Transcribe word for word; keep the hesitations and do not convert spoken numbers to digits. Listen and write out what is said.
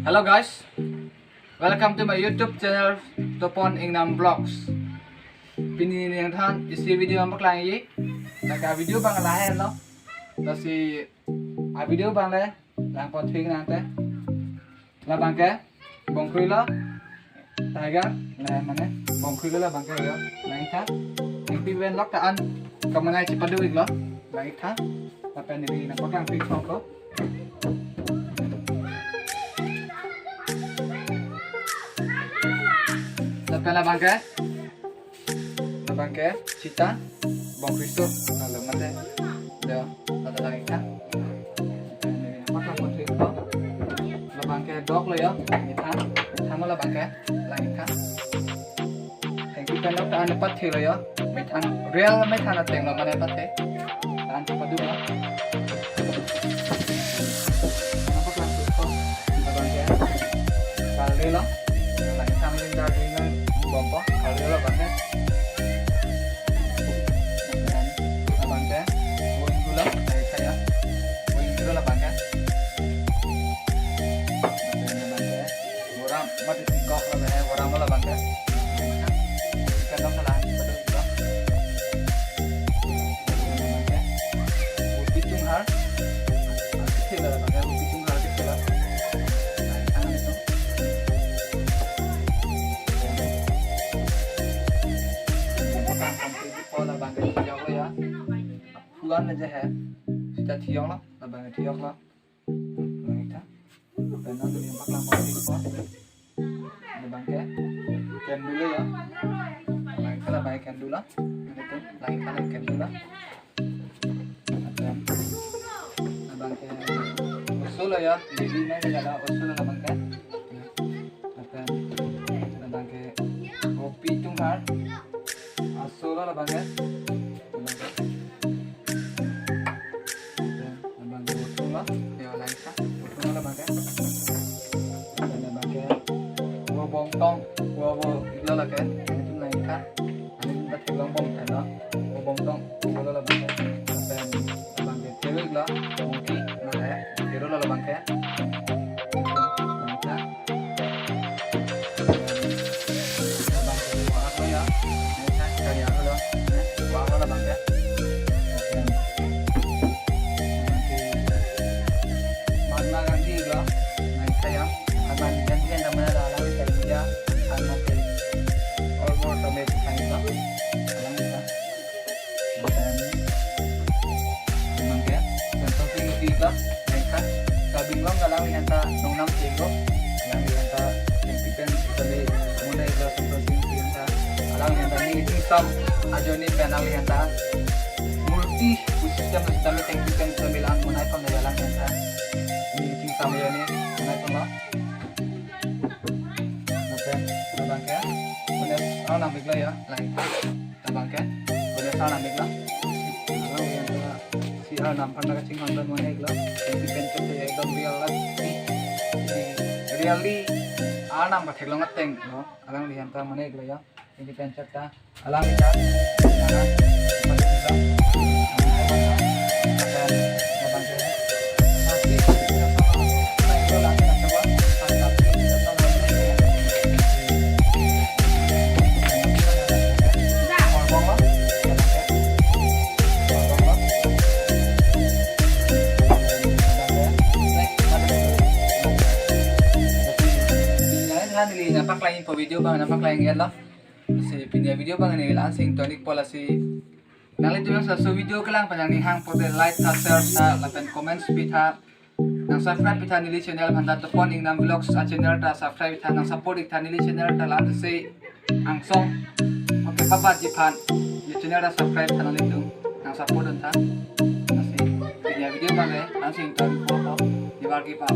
Hello guys, welcome to my YouTube channel Topon Ingnam Vlogs. Pini nangthan isi video nangpaklangji. Lake video abang lahelo. Lasi a video abang le langpon thik nangte. Labang ke bongkrui lo, tiger, la mane bongkrui lo labang ke yo, langtha. Thengpi pen lok ta an kamanai chepado-iklo, langtha. Lapen neli nangpaklang pikthok lo. Lapen labang ke, labang ke cheetah, bongkrui so, lalu mate, yo, ada langtha. Lapen neli nangpaklang pikthok lo. Labang ke dog lo yo, methang, methang lo labang ke, langtha. Thengpi pen lok ta an pathe lo yo. Methang, real methang ateng lo mane pathe. An chepado-iklo. Nangpaklang pikthok. Labang ke kalre lo. Langtha mejin dar ding bompo. Kalre lo labang ke. Labang ke wing gulo. Langtha ya. Wing gulo labang ke. Labang ke. Boram, mati si kok lo he, boram lo labang ke. Ikan dong salah, betul, betul. Upi chunghar. Kecil lo labang ke, upi chunghar kecil lo. Nah, tangan itu. Potang sampai di pola bangke, jauh ya. Puan aja he. Sita thiong lo, labang thiong lo. Langtha. Lapen nangtum nangpaklang pon thik po. Labang ke kendu lo ya. Langtha labang ke kendu lo. Nangtum langtha labang ke kendu lo. Lapen labang ke oso lo ya. Jadi nang jala oso lo labang ke. Lapen labang ke kopi chunghar. Oso lo labang ke. Labang ke. Labang ke utung lo, yo langtha, utung lo labang ke. Labang ke, wo bongtong, wo wo ilo lake, itu langtha. Ani ta theklong bongtong lo, wo bongtong, wo lo labang ke. Lapen labang ke, theru lo, monkey, lo he, theru lo labang ke. Langtha. Labang ke wah lo ya. Ini kan kaya lo. Wah lo labang ke. Mahatma Gandhi lo. Nah, saya. Mahatma Gandhi yang mana lah, lalu saya dia. Mahatma Gandhi. All more tomato sign lo. Alang kita. Lapen, lapen ke, lapen topi pi ke, langtha, kabinglong alanglihan ta nongnam thenglo, alanglihan ta thengpi pen sitame, mune ilo sumro sing sing ta, alanglihan ta ning ingsam ajoine pen alanglihan ta, multi system sitame thengpi pen sitame lang monai pon alanglihan ta, ning ingsam ajoine monai ponlo. Lapen, labang ke, mune arnam iklo ya, langtha. Labang ke, mune arnam iklo. Alanglihan ta si arnam aphan ta kachinghon don mane iklo. Thengpi pen chot ekdom real lake. Really arnam patheklong ateng lo. Alanglihan ta mane iklo ya. Thengpi pen chot ta. Alang ita. Nah, neli nangpaklangji po video abang nangpaklangji lo. Si pini avideo abang neli la-an si ingtonik po lasi. Nanglitum jongsi laso video kelang pen nanglihang pote like tha, share tha, lapen comments pitha. Nang subscribe pitha neli channel aphan ta, Topon Ingnam Vlogs a channel ta subscribe pitha, nang support iktha neli channel ta, la-an si angsong. Oke, papat ji aphan. Neli channel ta subscribe tha nanglitum. Nang support dun tha. Lasi pini avideo abang le, la-an si ingtonik po po. Nibar kipa.